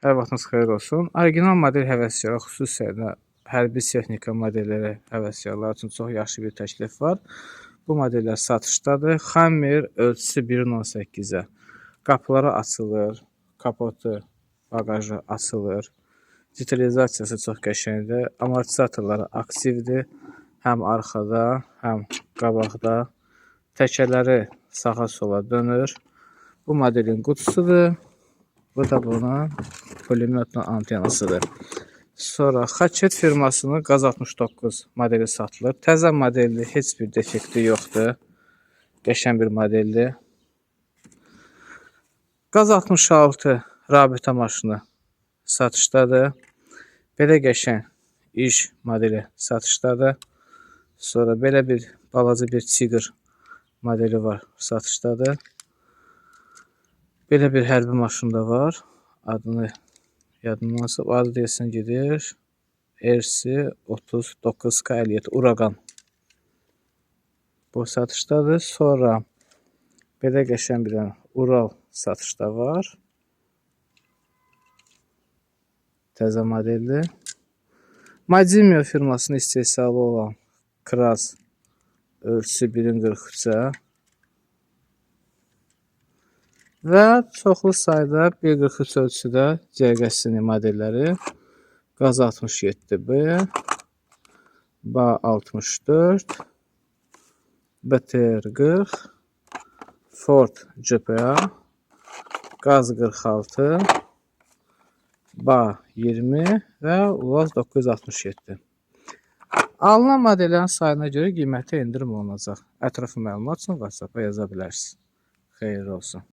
Hər vaxtınız xeyir olsun. Original model həvəskarlar, xüsusilə də hərbi texnika modelləri həvəskarlar üçün çox yaxşı bir təklif var. Bu modellər satışdadır. Hummer ölçüsü 1.18-ə. Qapıları açılır, kapotu, bagajı açılır. Detalizasiyası çox qəşəngdir. Amortizatorları aktivdir. Həm arxada, həm qabaqda. Təkərləri sağa sola dönür. Bu modelin qutusudur. Bu da bunun pulemyotla antenasıdır. Sonra Xaçet firmasının Qaz 69 modeli satılır. Təzə modeldir, heç bir defekti yoxdur. Qəşəng bir modeldir. Qaz 66 rabitə maşını satışdadır. Belə qəşəng iş modeli satışdadır. Sonra belə bir balaca bir Tiger modeli var, satışdadır. Belə bir hərbi maşın da var. Adını yadımdan çıxıb. Adı deyəsən gedir. RC 39K57 Uragan. Bu satışdadır. Sonra belə qəşəng bir dənə Ural satışda var. Təzə modeldir. Madimio firmasının istehsalı olan Kraz ölçüsü 1.43-ə və çoxlu sayda 1.43 ölçüdə CQS-nin modelləri Qaz 67B, BA 64, BTR 40, Ford GPA, Qaz 46, BA 20 və UAZ 967. Alınan modellərin sayına görə qiymətə endirim olunacaq. Ətraflı məlumat üçün WhatsApp-a yaza bilərsiniz. Xeyirli olsun.